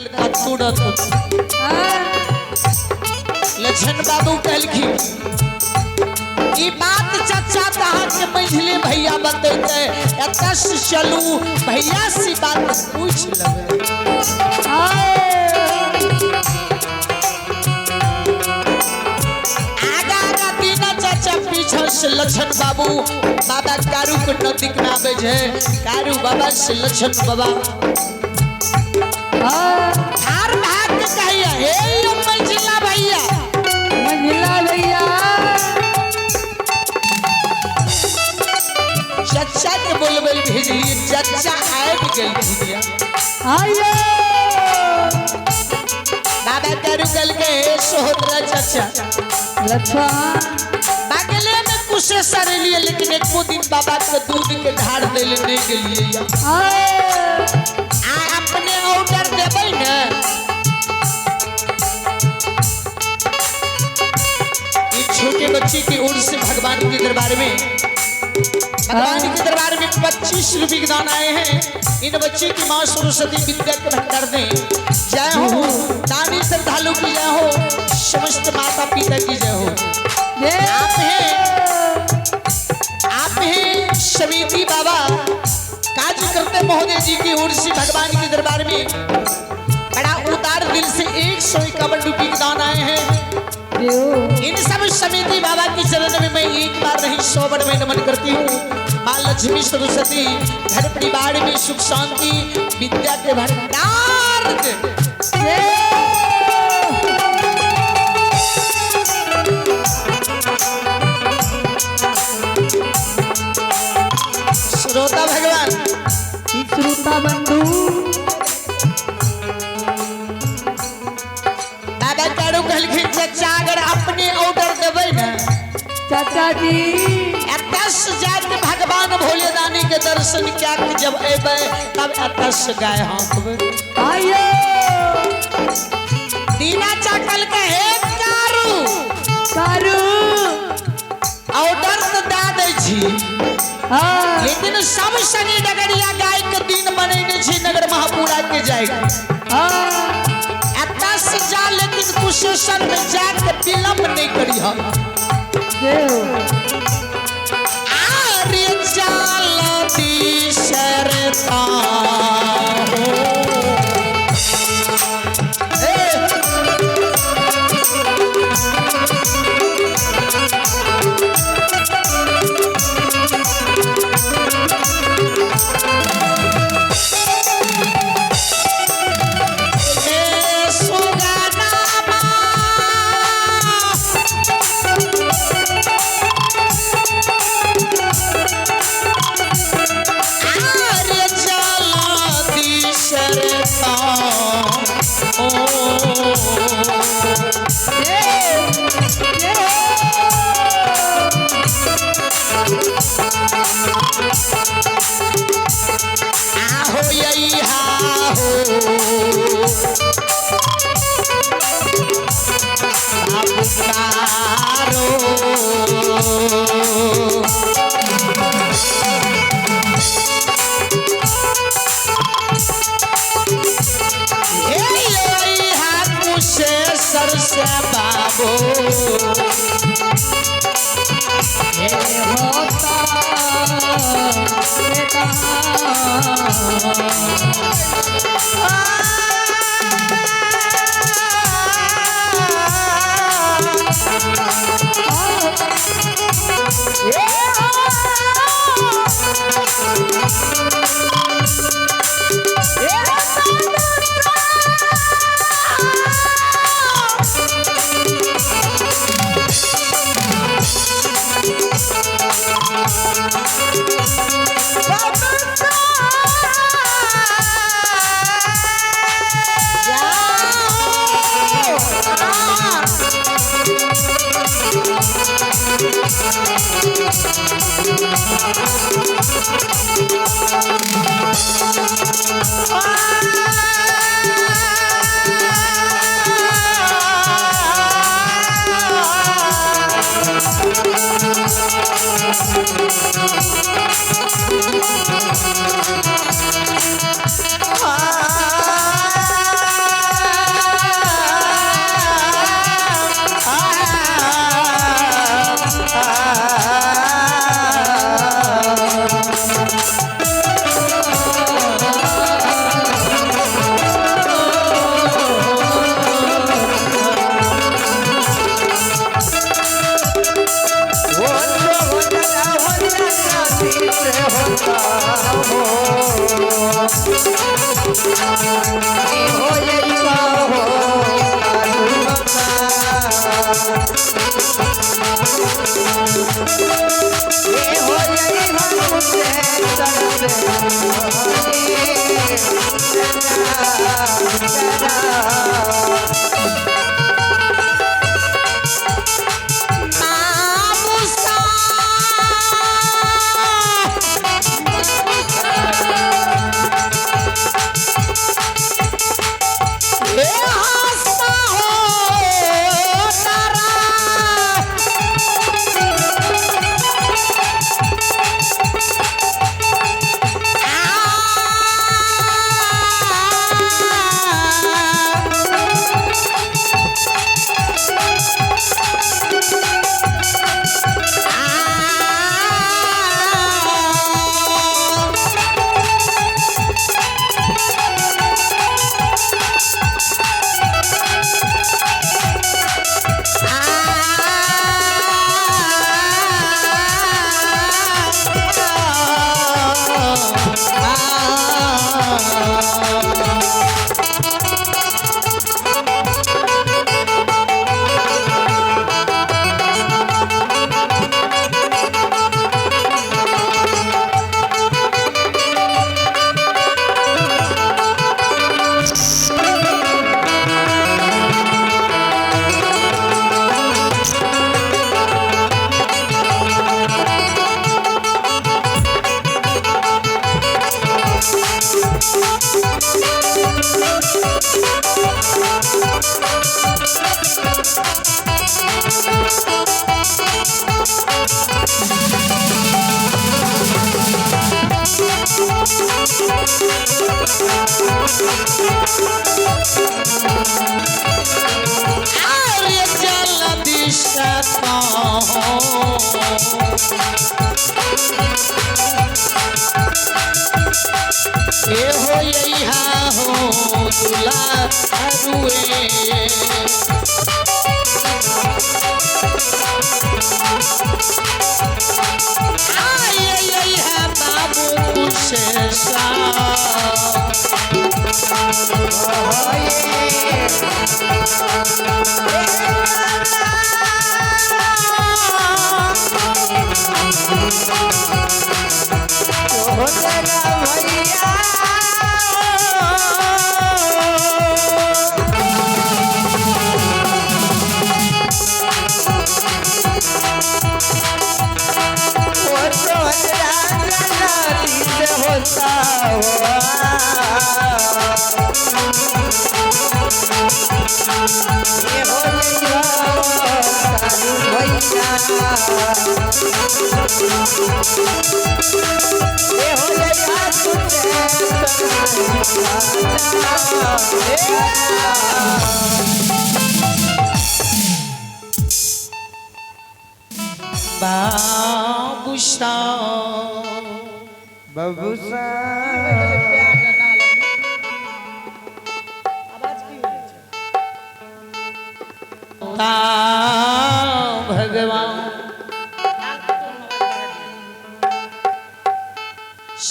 तुरंत लक्षण बाबू कहलखिन ई बात चाचा तहां के मझले भैया बतेते, एतऽ से चलू भैया से बात पूछ लेबै। आगा आगा दीना चाचा पीछा से लक्षण बाबू बाबा कारू के नजदीक में आबै छै। कारू बाबा से लक्षण बाबा हार भाग के कहिया हे यो मझला भैया, मझला भैया चचा के बोलबै भेजलिए, चचा आबि गेलखिन। आइयो बाबा कारू कहलकै हे सोहरा चचा लच्छा बगले में कुशेश्वर एलिए, लेकिन एको दिन बाबा के दूध के ढार दै ले नहीं गेलिए। आ अपने ऑर्डर देबै ने, इन छोटे बच्चे की ओर से भगवान के दरबार में, भगवान के दरबार में 25 रुपये के दान आए हैं। इन बच्चे की माँ सरस्वती विद्या के भंडार ने जय हो, दानी श्रद्धालु की जय हो, समस्त माता पिता की जय हो। आप हैं, आप हैं समिति बाबा कार्य करते महोदय जी की ओर से भगवान के दरबार में बड़ा उदार दिल से 151 रुपये के दान आए हैं। इन सब समिति बाबा के चरण में मैं एक बार नहीं 100 बार मैं नमन करती हूँ। माँ लक्ष्मी सरस्वती घर परिवार में सुख शांति विद्या के भंडार दे। श्रोता भगवान, श्रोता बंधु बाबा कारू कहलखिन चाचा अगर अपने ऑर्डर देबै ने चाचा जी एतऽ से जाके भगवान भोलेदानी के दर्शन क्या के जब एबै तब एतऽ से गाय हाँकबै। आइयो दीना चाकल के हे कारू कारू ऑर्डर तो दे दै छी, लेकिन सब संगी डगरिया गाय के दिन मनेने छी नगर महापुरा के जाय के। एतऽ से जा लेकिन कुशेश्वर में जाके विलंब नहीं करी हम। आर्य चाल दिशरता हो।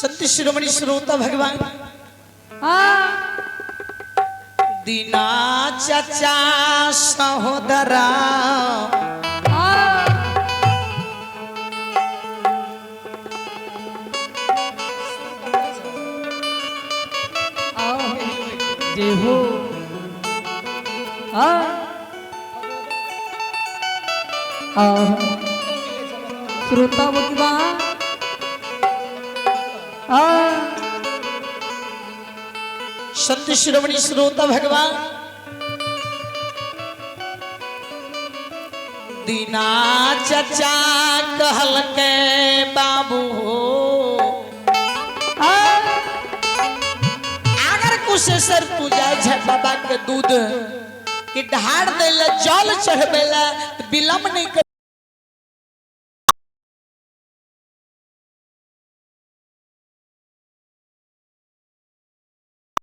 संत शिरोमणि श्रोता भगवान दीना चाचा सहोदरा जय हो। श्रोता भगवान संत शिरोमणि श्रोता भगवान दीना चाचा कहल के बाबू हो अगर कुशेश्वर पूजा छे बाबा के दूध कि ढार देला जल चढ़बेला विलम्ब नहीं कर।